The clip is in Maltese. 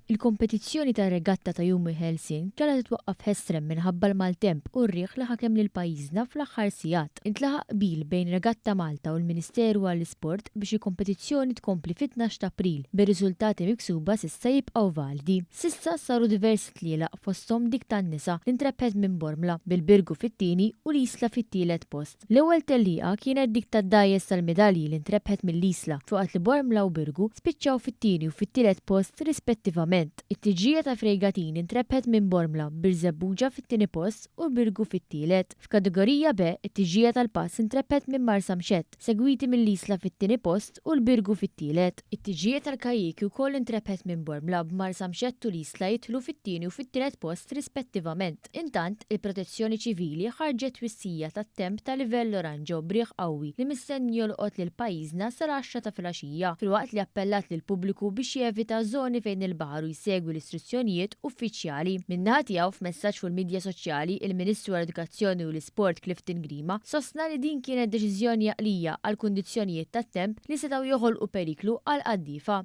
Il-kompetizzjoni tar-Regatta ta' Jum il-Ħelsien kellha titwaqqaf ħesrem minħabba l-maltemp u r-riħ li ħakem lil pajjiżna fl-aħħar sigħat. Intlaħaq qbil bejn Regatta Malta u l-Ministeru għall-Isport biex il-kompetizzjoni tkompli fit-tnax t'April, bir-riżultati miksuba s'issa jibqgħu validi. S'issa saru diversi tlielaq fosthom dik tan-nisa li ntrebħet minn Bormla, bil-Birgu fit-tieni u l-Isla fit-tielet post. L-ewwel tellieqa kienet dik tad-dgħajjes tal-midalji li ntrebħet mill-Isla, filwaqt li Bormla u Birgu spiċċaw fit-tieni u fit-tielet post rispettivament. It-tiġrija ta' Frejgatini ntrebħet minn Bormla, Birżebbuġa fit-tieni post u Birgu fit-tielet. F'Kategorija B, it-tiġrija tal-pass intrebħet minn Marsamxett, segwiti mill-Isla fit-tieni post u l-Birgu fit-tielet. It-tiġrija tal-kajjiki wkoll intrebħet minn Bormla, b'Marsamxett u l-Isla jidħlu fit-tieni u fit-tielet post rispettivament. Intant, il-Protezzjoni Ċivili ħarġet twissija tat-temp ta' livell oranġo b'riħ qawwi li mistenni jolqot lil pajjiżna sal-għaxra ta' filgħaxija, filwaqt li appellat lill-pubbliku biex jevita żoni fejn il-baħar u jsegwi l-istruzzjonijiet uffiċjali. Min-naħa tiegħu, f'messaġġ fuq il-midja soċjali, il-Ministru għall-Edukazzjoni u l-Isport Clifton Grima sostna li din kienet deċiżjoni għaqlija għall-kundizzjonijiet tat-temp li setgħu joħolqu periklu għall-qaddiefa.